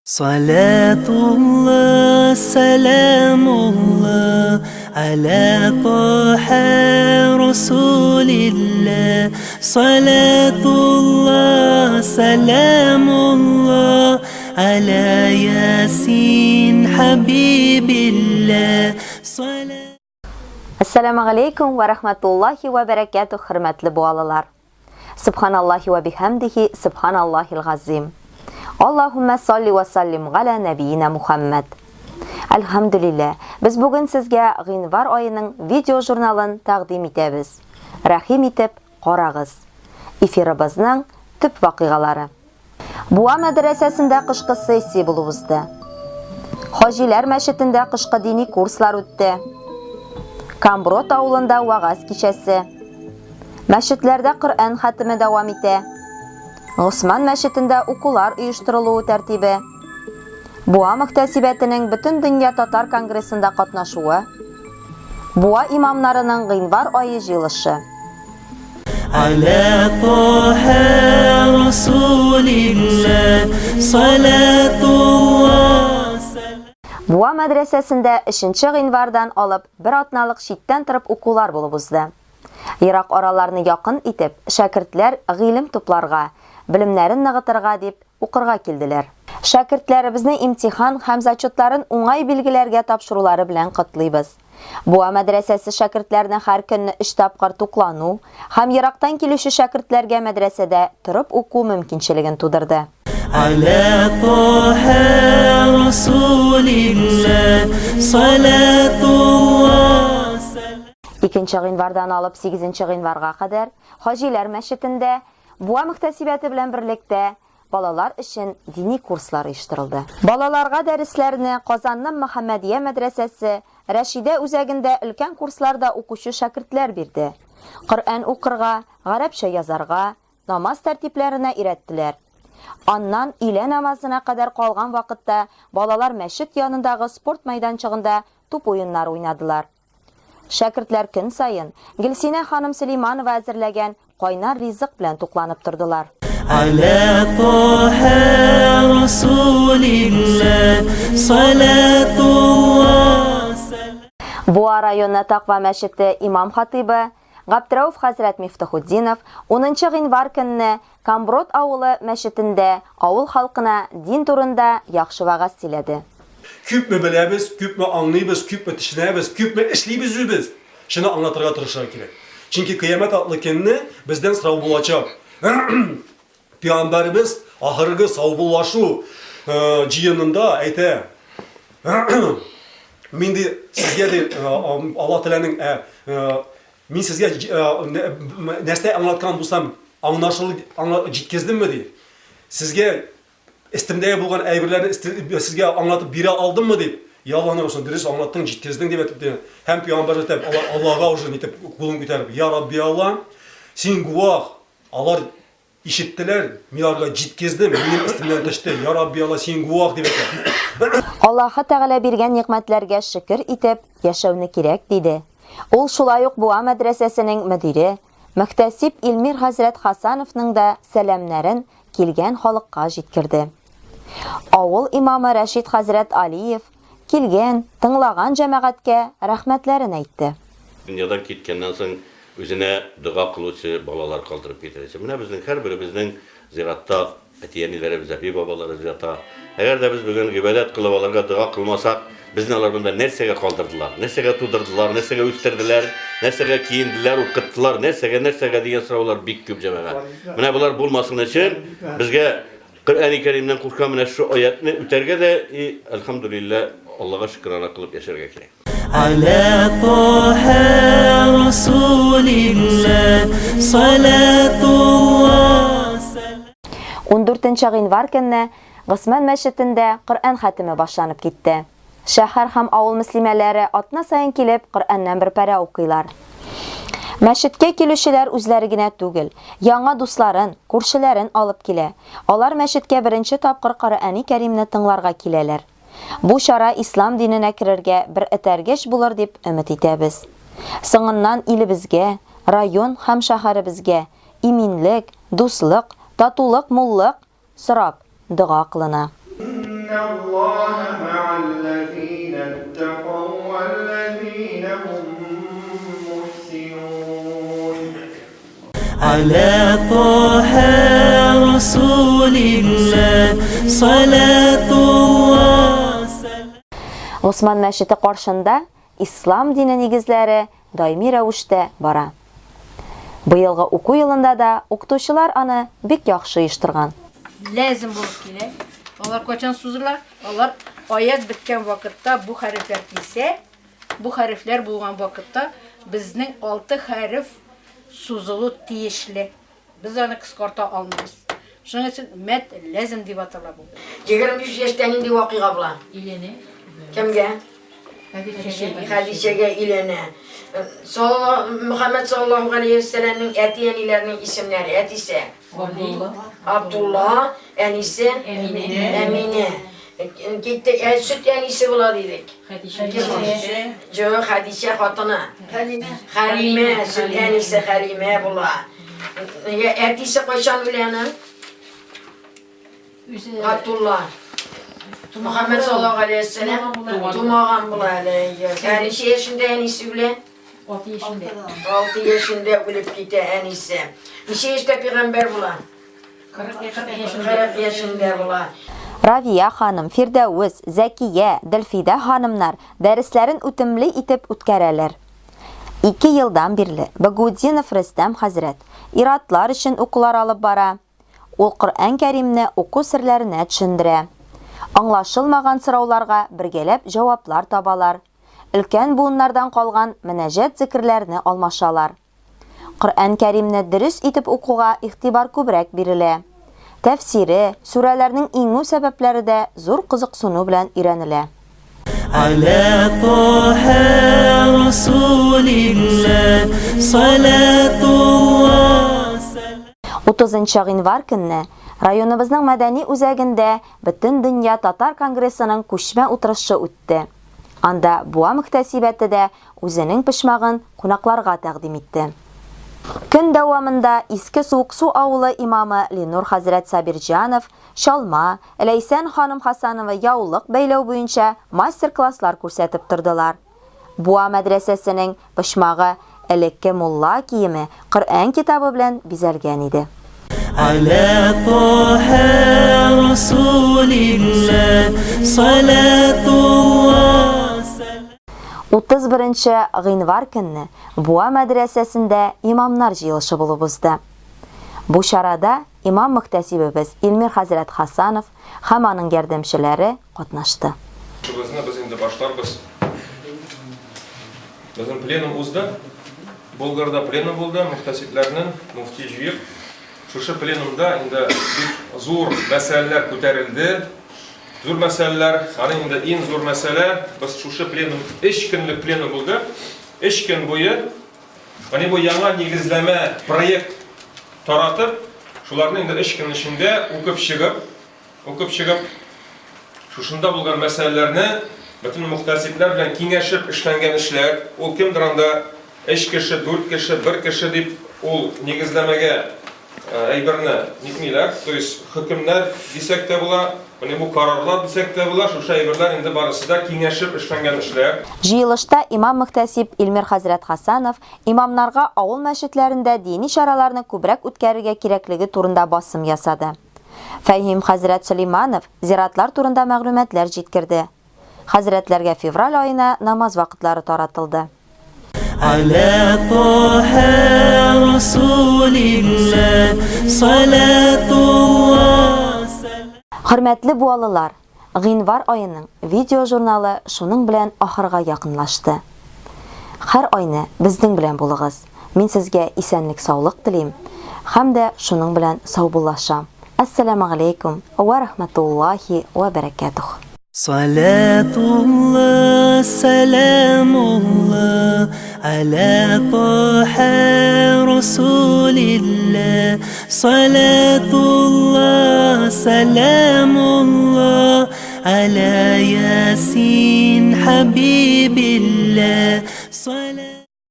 Салатулла, сәламулла, аля Таха Расулилла. Салатулла, сәламулла, аля Ясин Хабибилла. Әссәламу алейкум ва рахматуллахи ва бәрәкәтү, хөрмәтле буалылар. Субханаллахи ва бихамдихи, субханаллахил газим. Аллаһуммә салли ва саллим галя нәбиина Мухаммад. Әлхәмдүлилләһ, без бүген сезгә гыйнвар аеның видео журналын тәкъдим итәбез. Рәхим итеп карагыз. Эфирыбызның төп вакыйгалары. Буа мәдрәсәсендә кышкы сессия булып узды. Хаҗиләр мәчетендә кышкы дини курслар үтте. Камброд авылында вагаз кичәсе. Мәчетләрдә Коръән хәтеме дәвам итә. Госман мәчетендә укулар оештырылуы тәртибе. Буа мөхтәсибәтенең Бөтендөнья татар конгрессында катнашуы. Буа имамнарының гыйнвар ае җыелышы. Аля Таха Расулилла салатулла. Буа мәдрәсәсендә 3 гыйнвардан алып бер атналык читтән торып укулар булып узды. Ерак араларны якын итеп, шәкертләр гыйлем тупларга, белемнәрен ныгытырга дип укырга килделәр. Шәкертләребезне имтихан һәм зачетларын уңай билгеләргә тапшырулары белән котлыйбыз. Буа мәдрәсәсе шәкертләрне һәр көнне өч тапкыр туклану һәм ерактан килүче шәкертләргә мәдрәсәдә торып уку мөмкинчелеген тудырды. Аля Таһа Расулилла салатулла. Икенче гыйнвардан алып сигезенче гыйнварга кадәр Хаҗиләр мәчетендә Буа мөхтәсибәте белән берлектә Балалар өчен дини курслар оештырылды. Балаларга дәресләрне Казанның Мөхәммәдия мәдрәсәсе Рәшидә үзәгендә өлкән курсларда укучы шәкертләр бирде. Коръән укырга, гарәпчә язарга, намаз тәртипләренә өйрәттеләр. Аннан өйлә намазына кадәр калган вакытта балалар мәчет янындагы спорт мәйданчыгында туп уеннары уйнадылар. Шәкертләр көн саен Гөлсинә ханым Сөләйманова әзерләгән кайнар ризык белән тукланып тордылар. Аля Таһа Расулилла салатулла. Буа районы Таква мәчете имам-хатыйбы Габдрәүф хәзрәт Мифтахутдинов унынчы гыйнвар көнне Камброд авылы мәчетендә авыл халкына дин турында яхшы вәгазь сөйләде. Күпме беләбез, күпме аңлыйбыз, күпме төшенәбез, күпме эшлибез үзебез, шуны аңлатырга тырышырга кирәк. Чөнки кыямәт атлы көнне бездән сорау булачак. Пәйгамбәребез ахыргы саубуллашу җыенында әйтә, Мин ди, сезгә ди, Аллаһ Тәгаләнең мин сезгә нәрсә аңлаткан булсам, аңлашыл җиткездемме ди. Сезгә өстемдәге булган әйберләрне сезгә аңлатып бирә алдыммы дип. Я Аллаһның Расулы, дөрес аңлаттың, җиткездең дип әйтеп ди. Һәм пәйгамбәр әйтә, Аллаһга уже нитеп кулын күтәреп, Я Рабби Алла, син гуаһ, алар Ишеттеләр, мин аларга җиткездем, минем өстемнән төште, Я Рабби Алла, син гуаһ, дип әйтә. Аллаһы Тәгалә биргән нигъмәтләргә шөкер итеп яшәүне кирәк, диде. Ул шулай ук Буа мәдрәсәсенең мөдире, мөхтәсиб Илмир хәзрәт Хасановның да сәламнәрен килгән халыкка җиткерде. Авыл имамы Рәшит хәзрәт Алиев килгән, тыңлаган җәмәгатькә рәхмәтләрен әйтте. Дөньядан киткәннән соң үзенә дога кылучы балалар калдырып китәр өчен. Менә безнең һәрберебезнең зиратта әти-әниләребез, әби-бабаларыбыз ята. Әгәр дә без бүген гыйбадәт кылып аларга дога кылмасак, безне алар монда нәрсәгә калдырдылар, нәрсәгә тудырдылар, нәрсәгә үстерделәр, нәрсәгә киенделәр, укыттылар, нәрсәгә, нәрсәгә дигән сораулар бик күп, җәмәгать. Менә болар булмасын өчен безгә Коръәни Кәримнән кушкан менә шушы аятьне үтәргә дә и, әлхәмдүлилләһ, Аллага шөкерана кылып яшәргә кирәк. Аля Таһа Расулилла салатулла. Ундүртенче гыйнвар көнне Госман мәчетендә Коръән хәтеме башланып китте. Шәһәр һәм авыл мөслимәләре атна саен килеп, Коръәннән бер парә укыйлар. Мәчеткә килүчеләр үзләре генә түгел, яңа дусларын, күршеләрен алып килә. Алар мәчеткә беренче тапкыр Коръәни Кәримне тыңларга киләләр. Бу чара ислам диненә керергә бер этәргеч булыр дип өмет итәбез. Соңыннан илебезгә, район һәм шәһәребезгә иминлек, дуслык, татулык, муллык, Сорап, дога кылына. Инналлаһа мә'әлләзина иттакау вәлләзина һум мухсинун. Аля Таһа Расулилла салатулла. Госман мәчете каршында Ислам дине нигезләре даими рәвештә бара. Быелгы уку елында да укытучылар аны бик яхшы оештырган. Ләзем булып килә. Алар кайчан сузыла? Алар аять беткән вакытта бу хәрефләр килсә, бу хәрефләр булган вакытта безнең алты хәреф сузылу тиешле. Без аны кыскарта алмыйбыз. Шуның өчен мәд ләзем дип атала бу. 25 яшьтә нинди вакыйга була? Өйләнә. Кемгә? Хәдичәгә. Хәдичәгә өйләнә. Мөхәммәд саллаллаһу галәйһи вә сәлләмнең әти-әниләренең исемнәре. Әтисе? Абдулла. Абдулла, әнисе? Әминә. Әминә. Киттек, ә сөт әнисе була дидек. Хәдичә. Җо, Хәдичә хатыны. Хәлимә. Хәлимә, сөт әнисе Хәлимә була. Нигә әтисе кайчан үлә аның? Үзе Абдулла. Мөхәммәд саллаллаһу алейһи вәсәлләм тумаган була әле. Ә ничә яшендә әнисе үлә? 6 яшендә. 6 яшендә үлеп китә әнисе. Ничә яшьтә пәйгамбәр була? 40 яшендә була. Равия ханым, Фирдәвес, Зәкия, Дөлфидә ханымнар дәресләрен үтемле итеп үткәрәләр. Ике елдан бирле Багаутдинов Рөстәм хәзрәт ир-атлар өчен укулар алып бара. Ул Коръән Кәримне уку серләренә төшендерә. Аңлашылмаган сорауларга бергәләп җаваплар табалар, өлкән буыннардан калган мөнәҗәт-зикерләрне алмашалар. Коръән Кәримне дөрес итеп укуга игътибар күбрәк бирелә. Тәфсире, сүрәләрнең иңү сәбәпләре дә зур кызыксыну белән өйрәнелә. Аля Таһа Расулилла салатулла. 30 гыйнвар көнне районыбызның мәдәни үзәгендә Бөтендөнья татар конгрессының күчмә утырышы үтте. Анда Буа мөхтәсибәте дә үзенең почмагын кунакларга тәкъдим итте. Көн дәвамында Иске Суыксу авылы имамы Ленур хәзрәт Сабирҗанов чалма, Ләйсән ханым Хасанова яулык бәйләү буенча мастер-класслар күрсәтеп тордылар. Буа мәдрәсәсенең почмагы элекке мулла киеме, Коръән китабы белән бизәлгән иде. Аля Таһа Расулилла салатулла. 31 нче гыйнвар көнне Буа мәдрәсәсендә имамнар җыелышы булып узды. Бу чарада имам-мөхтәсибебез Илмир хәзрәт Хасанов һәм аның ярдәмчеләре катнашты. Эшебезне без инде башларбыз. Безнең пленум узды. Болгарда пленум булды, мөхтәсибләрнең, муфти җыеп. Шушы пленумда инде бик зур мәсьәләләр күтәрелде. Зур мәсьәләләр, аның инде иң зур мәсьәлә, без шушы пленум, өч көнлек пленум булды. Өч көн буе менә бу яңа нигезләмә проект таратып, шуларны инде өч көн эчендә укып чыгып, Укып чыгып, шушында булган мәсьәләләрне бөтен мөхтәсибләр белән киңәшеп эшләнгән эшләр, ул кемдер анда өч кеше, дүрт кеше, бер кеше дип ул нигезләмәгә әйберне нитмиләр, то есть хөкемнәр дисәк тә була, менә бу карарлар дисәк тә була, шушы әйберләр инде барысы да киңәшеп эшләнгән эшләр. Җыелышта имам-мөхтәсиб Илмир хәзрәт Хәсәнов имамнарга авыл мәчетләрендә дини чараларны күбрәк үткәрергә кирәклеге турында басым ясады. Фәһим хәзрәт Сөләйманов зиратлар турында мәгълүматлар җиткерде. Хәзрәтләргә февраль аена намаз вакытлары таратылды. Аля Таһа Расулилла салатулла. Хөрмәтле буалылар! Гыйнвар аеның видеожурналы шуның белән ахырга якынлашты. Һәр айны безнең белән булыгыз. Мин сезгә исәнлек-саулык телим һәм дә шуның белән саубуллашам. Әссәламегаләйкүм вә рахмәтуллаһи вә бәрәкәтүһ. Салатулла, сәламулла аля Таһа Расулилла Салатулла, сәламулла аля Ясин хабибилла.